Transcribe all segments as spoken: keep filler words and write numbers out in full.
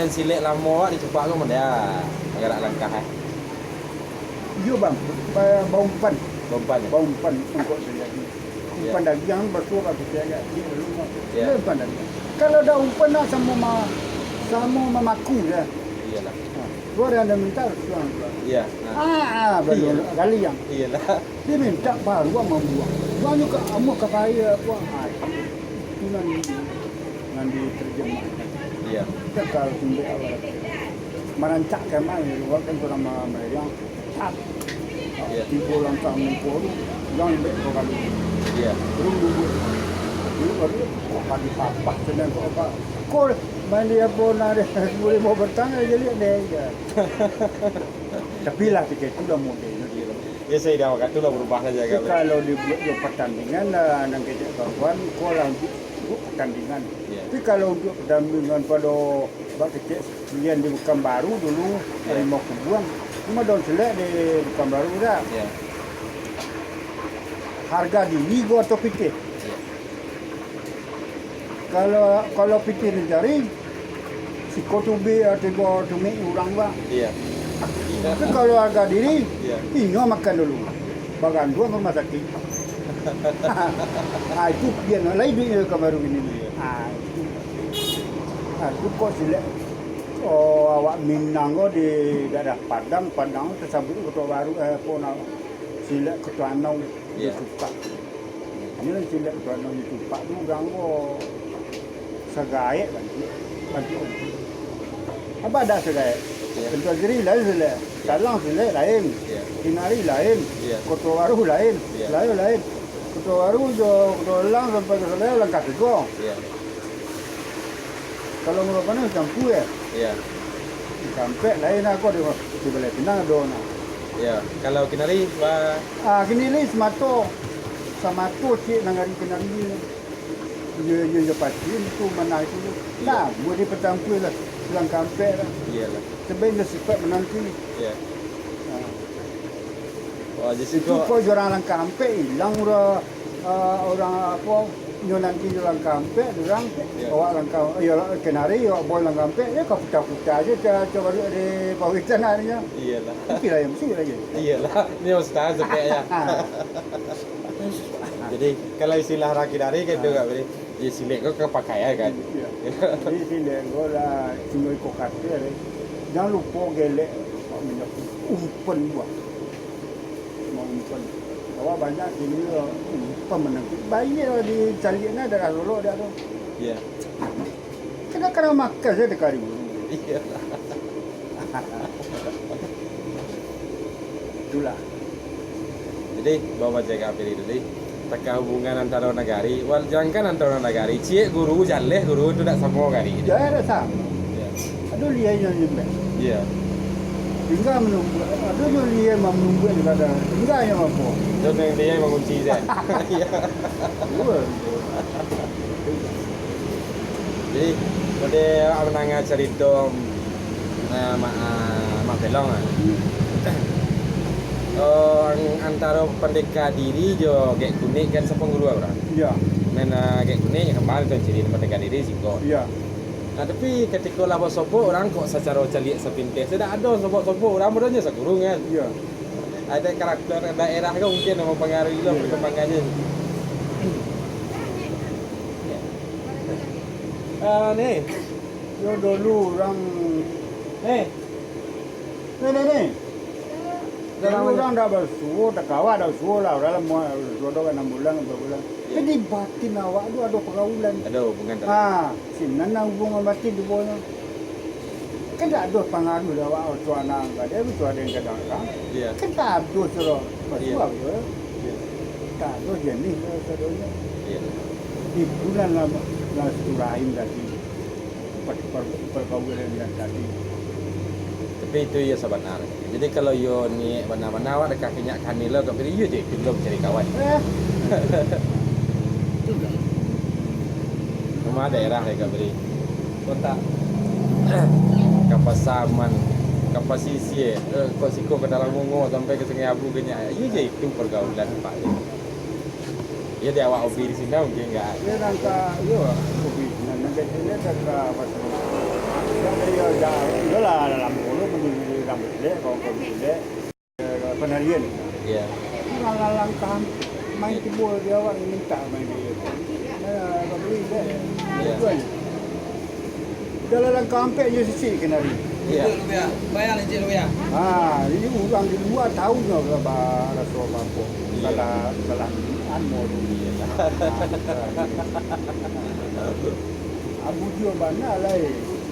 Silek lamo awak dicupak ko model, ah, bagarak langkah, eh. Iyo, Bang. Ba-, baumpan. Baumpan, ya? Baumpan, ungkok sajo. Iya. Umpan dagiang, basuo ka kito agak di dalam. Iya. Iyo, umpan dagiang. Kalau dah umpan nak samo ma-, samo mamaku, ya. Iyalah. Ha, tu ado nan minta, tu nan minta. Iya. Ah, ah, baru Iya. gali yang. Iyalah. Dia minta baru mambuang. Buang juga amuah ka pai, apo, ah, itu nan, nan diterjemahkan. Iya. Kita kalau sumber awal. Marancak kemah, buat kan tu nama meriang. Tat. Iya. Tigo langkah mangko tu, urang ambek kau kali. Iya. Urang duduak. Dulu baru, kau kali papah, sedang kau apa. Kau main dia pun ada, boleh mau bertang, aja lihat deh, ya. Tapi lah, ketika itu lah modelnya dia. Ya, saya dah waktu lah berubah saja. Tapi kan. Kalau dibuat jo pertandingan lah, nan kecek kawan, kau lah untuk, untuk pertandingan. Iya. Tapi kalau untuk pertandingan pada bak kecek, Lian di Pekanbaru dulu, Iya. Harimau Kubuang. Cuma daun selek di Pekanbaru dah. Iya. Harga diri gua atau pitih? Iya. Kalau, kalau pitih dicari, siko tubik, tigo tumik urang, Pak. Iya. Tapi kalau harga diri, Iya. Inyo makan dulu. Baganduang ka rumah sakik. Ah, itu pian lain duitnyo ka baru ini. Iya. Ah, itu. Ah, itu kok silek. Oh, awak Minang ko di daerah Padang, Padang tasabuik Koto Baru, eh, apo namo, silek Koto Anau, Iya. Supak. Ini silek Koto Anau, Supak tu urang ko sagaek bantuak, bantuak. Apa ada sagaek? Iya. Bantuak diri lain silek, Iya. Talang silek lain, Iya. Kinari lain, Iya. Koto Baru lain, Iya. Lain lain. Koto Baru jo Koto Elang sampai ka Salai langkah tigo. Iya. Kalau Murah Panas campur, eh. Iya. Sampek lain lah, kok di, di Balai Pinang ado nah. Iya. Kalau Kinari, Pak? Ah, Kinari samato. Samato ciek nagari Kinari. Iyo, iyo, iyo, pacin tu manah itu. Iya. Nah, buat di petampui lah. Langkah ampek lah. Iyalah. Sebenarnya sifat menanti. Iya. Ah. Wah, jadi Itu kok kok jo urang langkah ampek ilang urang, ah, urang apo, nyo nanti jo langkah ampek, urang Iya. awak langkah, iyo lah, Kinari, awak boy langkah ampek, yo ka puta-puta aja, ca-, coba duduk di pawitan akhirnya. Iyalah. Mesti lah ya, mesti lah ya. Iyalah, ini ustaz sepek ya. Ah. Jadi, kalau istilah raki dari kan tu, Ah. Kak Beri. Yo, silek ko ka pakai ai kan. Iya. Jadi, silek ko lah, cuma iko kata deh. Jangan lupa gelek, Pak Minyak. Umpan buah. Cuma umpan. Awak banyak sini, umpan menangkik. Bayi lah dicaliak nah, darah lolok dah tu. Iya. Kadang-kadang makan saja dekat hari guru. Iya. Itulah. Jadi, bawa jaga pilih tadi, takah hubungan antaro nagari, wal-, jangankan antaro nagari, ciek guru, jaleh guru tu dak samo gari. Ya, dak samo. Ya. Ado liai yang nyembek. Iya. Tinggal menunggu, ado jo liai menunggu di ladang. Tinggal yang apa? Itu yang liai mengunci saja. Iya. Dua. Jadi, pada awak mandanga carito, ah, Mak, ah, Mak Pelong, ah. Hmm. Oh, ang-, antaro Pandeka Diri jo Gek Kunik kan sapanguru urang. Iya. Nan, ah, Gek Kunik kambang tu ciri Pandeka Diri siko. Iya. Nah, tapi katiko lah basobok, urang kok sacaro caliak sapintas, dak ado sobok-sobok, urang baru nyo sakurung kan. Iya. Ada karakter daerah kan mungkin yang mempengaruhi lah Iya. perkembangannya. Ah, ni. Yo, dulu urang Ni. Ni, ni, ni. Dulu urang dah basuo, takawak dah basuo lah. Urang lah mua-, basuo dah anam bulan, ampat bulan. Iya. Jadi batin awak tu ado pergaulan. Ado hubungan tadi. Ha, sinan lah hubungan batin tu pokoknyo. Kan dak ado pangaruh dari awak tu anak angkat dia, tu ado yang kadang-kadang. Iya. Kan tak ado suruh Iya. basuo tu. Iya. Tak ado jenis lah sadonyo. Iya. Itulah lah, lah silaturahim tadi. per-, per-, pergaulan yang tadi. Tapi itu iyo sabananyo. Jadi, kalau iyo niaik bana-bana, awak dakek ka nyo kanai lo, tapi iyo je itu lo mancari kawan. Eh. Rumah daerah dek Kak Beri. Kota. Ka Pasaman, ka Pasisia, eh, ka siko, ka Dalam Bungo, sampai ka Sungai Abu, ka nyo. Iyo je itu pergaulan, Pak. Iyo, di awak hobi di siko mungkin enggak. Iyo, nan ka, iyo, hobi. Nan, nan ka, nan ka, ka, apa tu? Nan ka, iyo, Dah, iyolah, dalam dulu menunggu dalam bilik, kawan-kawan bilik, eh, penarian. Iya. Urang lalang kaham, main timbul di awak, mintak main di, eh, babali dek. Iya. Itu aja. Udah lalang kaham, pek je sisi kenari. Iya. Itu lubiah. Bayang je lubiah. Ah, ini urang di lua tahu nyo ba-, raso apa-apa. Iya. Salah, salah anu tu. Iya. Ah, Abu Dio bana lai.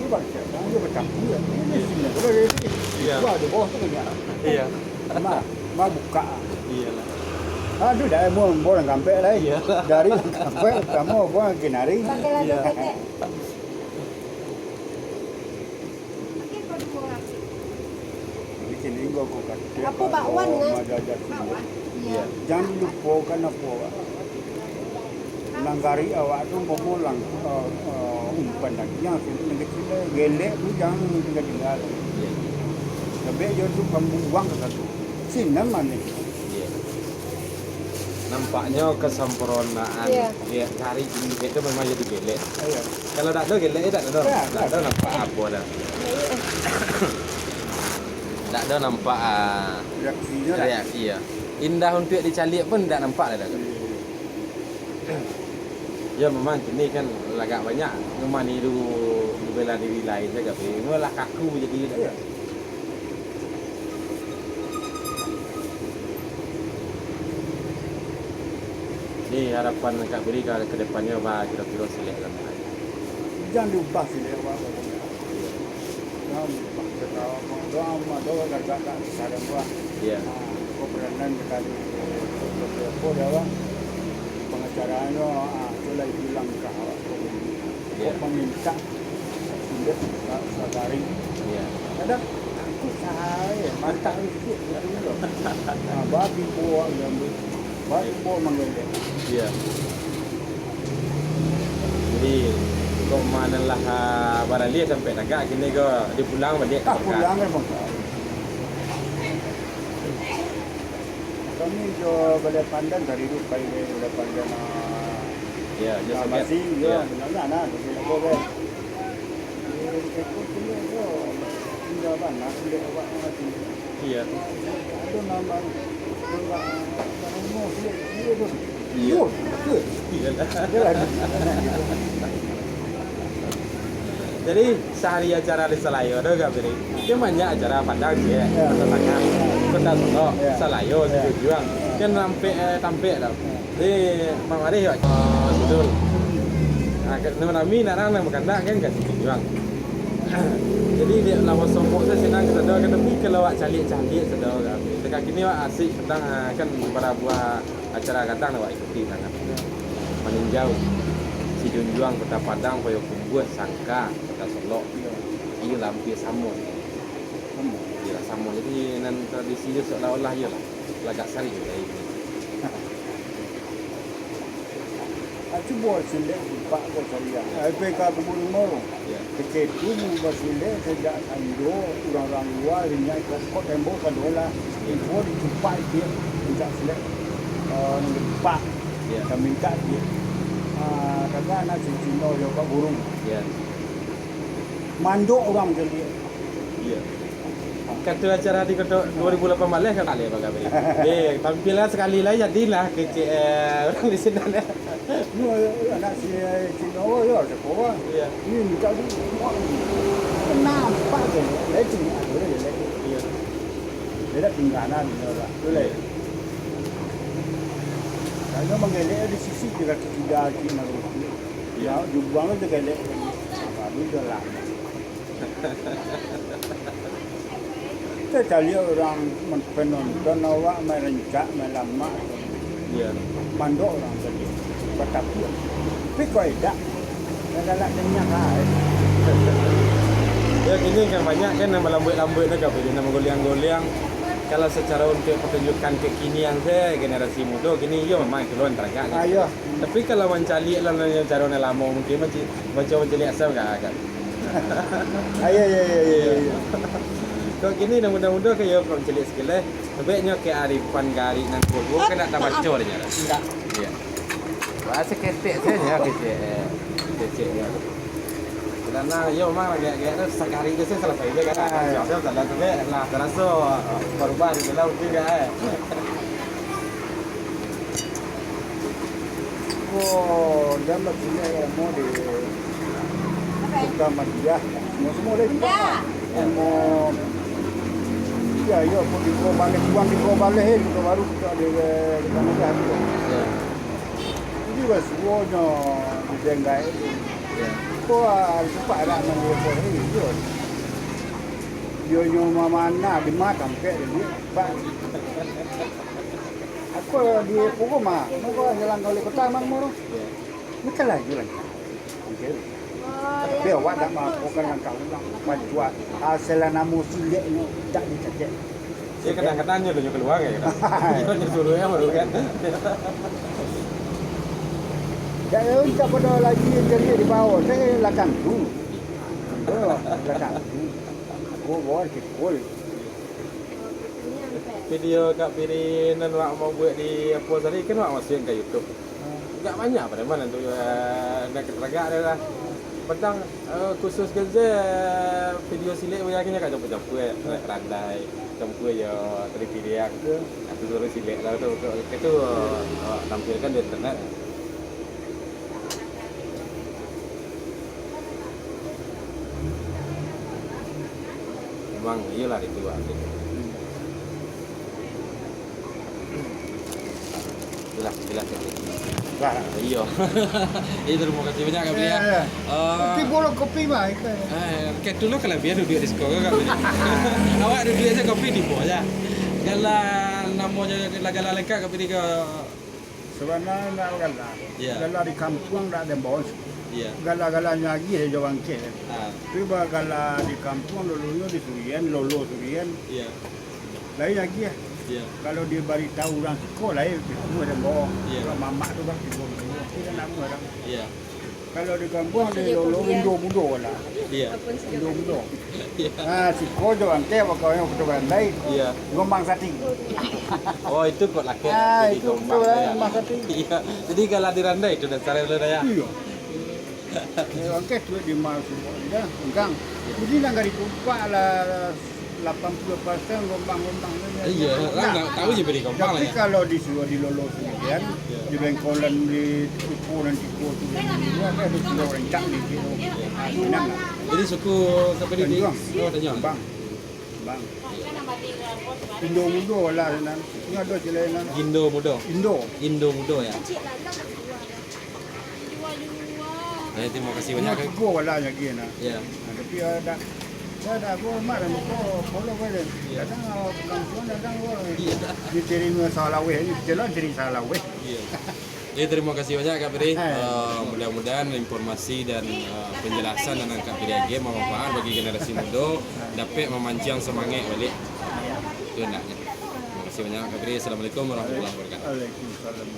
Dia baca, dia bacampur. Ini sini, dia, dia, dia. Iya. Wah, di bawah tu banyak. Iya. Ma, ma buka. Iyalah. Aduh, dah mau, mau orang kampek lai. Iyalah. Dari orang kampek, kamu orang kinari. Pakai lagi. Iya. Pakai. Bikin inggo ko kan. Apa bakwan, kan? Bakwan. Iya. Jangan dilupakan apa, Pak. Nanggari awak tu umpamo lang, eh, eh, umpan dagiang, sini nan kecil, gelek tu jangan tinggal-tinggal. Iya. Lebih jo tu pambuang ka satu. Sinan manih. Iya. Nampaknyo kesempurnaan. Iya. Iya, cari injek tu memang jadi gelek. Iya. Kalau tak ada gelek, tak ada. Iya, tak ada nampak apa dah. Iya. Tak ada nampak, ah, reaksinya dah. Reaksi, iya. Indah untuk dicaliak pun tak nampak dah. Iya. Ya, memang kini kan lagak banyak rumah niru bela diri lain sajo, tapi memang lah kaku jadi. Iya. Ni harapan Kak Beri ka, ka depannyo, ba, kiro-kiro silek kan? Jan diubah silek awak. Nah, doa, doa, doa, doa, doa, doa, doa, doa, doa, doa. Iya. Ah, ko peranan sekali. Ko, ko, ko, ko, dia, Bang. Pengacaranyo, ah, tu lah ilang ka awak. Iya. Ko pamintak, indak sa-, sadari. Iya. Kadang takut sae, mantap sikit, gitu loh. Ah, bagi buah, diambil. Bagi buah manggelek. Iya. Jadi, kok ma nan lah, ah, baralih sampai tagak, kini ko dipulang baliak ka Mekah. Ah, pulang ka Mekah. Kami jo Balai Pandan tadi tu, pai Balai Pandan, ah, Iya, jo ah, Soget. Masih, iya, Iya. Banyak nah, Soget ko, kan. Eh, iko kuliah ko, tinggal bana, kuliah awak mati. Iya. Ada nama, nama, nama, nama, Iya. Iyo, betul. Iyalah. Iyalah. Jadi, sahari acara di Salayo tu, Kak Beri, kan banyak acara Padang, ciek, Iya. Kota Tangah, Kota Solok, Iya. Salayo, Iya. Situjuang. Iya. Kan rampek, eh, tampek tau. Iya. Jadi, Mak Marih, Wak, eh, Sidul. Nah, ka-, nami nak rang nang bakandak kan ka Situjuang. Jadi, dek lah bosongkok tu sinan ka sado, kan, tapi kalau awak caliak-caliak sado, Kak Beri. Dekat kini, Wak, asik, petang, ah, kan barabuah acara gadang lah, Wak, ikuti sangat. Iya. Maninjau Sijunjuang, Kota Padang, Payokumbuah, Sangka, Kota Solok. Iya. Iyolah, hampir samo. Samo. Iyolah, samo. Jadi, nan tradisi tu seolah-olah iyolah. Lagak sering lah ini. Ah, cubo silek empat ko caliak. Iya. Ai, P K Kubu Limo. Iya. Kecek tu basilek sajak sando, urang-urang lua, inyo ikok-ikok tembok kaduo lah. Iya. Info dicupak ikek, mintak silek, eh, nang dipak. Iya. Ka mintak ikek. Ah, kata anak si Cino jo Pak Guru. Iya. Mandok urang jadi. Iya. Kato acara di Koto dua ribu lapan baleh kan baleh bagawi. Eh, tampil lah sakali lah, jadilah kecek, eh, urang di sinan. Ni anak si, eh, Cino, yo, sekolah. Iya. Ni minta duit. Nampak je, eh, cuma ada je, eh. Iya. Dia dah tinggalan, dia dah. Tu lah. Iya. Kalau manggelek di sisi dia kaki kuda, kaki nak. Iya. Ya, dibuang je gelek. Baru jalan. Kita caliak urang men-, penonton awak main rancak, main lamak. Iya. Mandok urang tadi. Batapiak. Tapi kok edak. Dah galak dengar, ah. Ya, kini kan banyak kan nan balambuik-lambuik tu, kan, jadi nan manggoliang-goliang. Kalau secara untuk pertunjukan kekinian se, generasi muda kini, yo, memang keluar teragak. Ah, iya. Tapi kalau mancaliak lah, nan caro nan lamo mungkin manci-, baco mancaliak asam kan, kan. Ah, iya, iya, iya, iya, iya. Kok kini nan muda-muda ke, yo, kok mancaliak sekali. Lebih nyo kearifan gari nan kuat, kan nak tabaco dia nyo. Enggak. Iya. Wah, seketek saja kecek, eh, kecek dia. Karena iyo memang agak-agak tu sakali tu sih selesai je kan. Ah, iyo. Siap-siap salah tu, lah taraso berubah di dalam tu kan. Oh, dan lah sini ilmu di Kota Madiyah. Semua-semua dari Jepang. Ilmu, ya, ya, pun di Kota Baleh, buang di Kota Baleh, eh, Kota Baru, kita di, di Kota Madiyah tu. Ya. Jadi, basuonyo di Denggai tu. Ya. Ko, ah, supak dak mandi ko, eh, iyo. Dio nyo mamana di ma tampek dia, Pak. Aku di pukul mah, mau jalan kali kota mah, mau. Ya. Macam lah, jalan. Oke. Tapi awak dak mampu kan langkah ulang. Pacuak, asal namo silek ni dak dicacek. Ya, kadang-kadang nyo, nyo kalua kan, kadang. Nyo suruah ya, baru kan. Dak, ya, uncak pada lagi cari di bawah. Saya lakang tu. Oh, lakang tu. Aku bawa sikul. Video Kak Piri nan wak mau buek di apo tadi, kan wak masuak ka YouTube. Agak banyak preman tu, eh, nak teragak dia lah. Padang, eh, khusus kan se video silek, buya kan agak campur-campur, eh, randai, campur jo tari piriang. Yo. Aku suruh silek lah tu, tu, itu, eh, tampilkan di internet. Memang iyolah itu, Bang. Itulah, itulah. Lah. Iyo. Iyo, terima kasih banyak, Kak Piri, ya. Iya, iya. Eh, kopi bolong, kopi mah, itu. Eh, kayak dulu kalau biar duduk di sekolah, Kak Piri. Awak duduk aja kopi di bawah aja. Kalau namanya, kalau lengkap, Kak Piri, ke Sabananyo indak bagala. Iya. Gala di kampuang indak den bawa. Iya. Gala-galanyo agiah jo bangkeh. Ah. Tapi bagala di kampuang, dulunyo di Surian, Lolo Surian. Iya. Lain agiah. Iya. Kalau dibaritahu urang siko, lain, itu den bawa. Iya. Kalau mamak tu kan tigo ribu. Itu kan nak murah. Iya. Kalau di kampuang, di Lolo, Indo Mudo lah. Iya. Indo Mudo. Iya. Ah, siko jo bangkeh, bakal yang foto randai. Iya. Gombang Sati. Oh, itu kok lakek. Ah, jadi itu gombang, betul, ya. Gombang Sati. Iya. Jadi kalau di randai itu dasar dulu dah, ya. Iya. Eh, bangkeh tu di Mas, dah, Ungkang. Iya. Jadi, nang dari Tumpak lah, lapan puluh persen gombang-gombang tu, ya. Iya, lah, ndak tahu je beri gombang lah, ya. Tapi kalau disuruh di Lolo Surian, iya, di bengkolan di suku nan tigo tu, di luar kan ada tigo rencak di situ. Iya. Ah, senang lah. Jadi suku siapa ni? Tanjuang. Oh, Tanjuang. Bang. Bang. Indo Mudo lah, nan. Ini ada selain nan. Indo Mudo. Indo. Indo Mudo, ya. Eh, terima kasih banyak, Kak. Tigo lah lagi, nah. Ya. Nah, tapi, ah, dak, dak, dak, gua mak dah muka, polo gua je. Ya. Kadang, ah, bukan tuan, kadang gua. Iya. Dia cari salah weh, ni jalan cari salah weh. Iya. Ya, terima kasih banyak, Kak Piri. Eh. Eh, mudah-mudahan informasi dan, eh, penjelasan nan Kak Piri agiah bermanfaat bagi generasi muda, dapat memancing semangat balik. Itu hendaknya. Terima kasih banyak, Kak Piri. Assalamualaikum warahmatullahi wabarakatuh. Waalaikumsalam.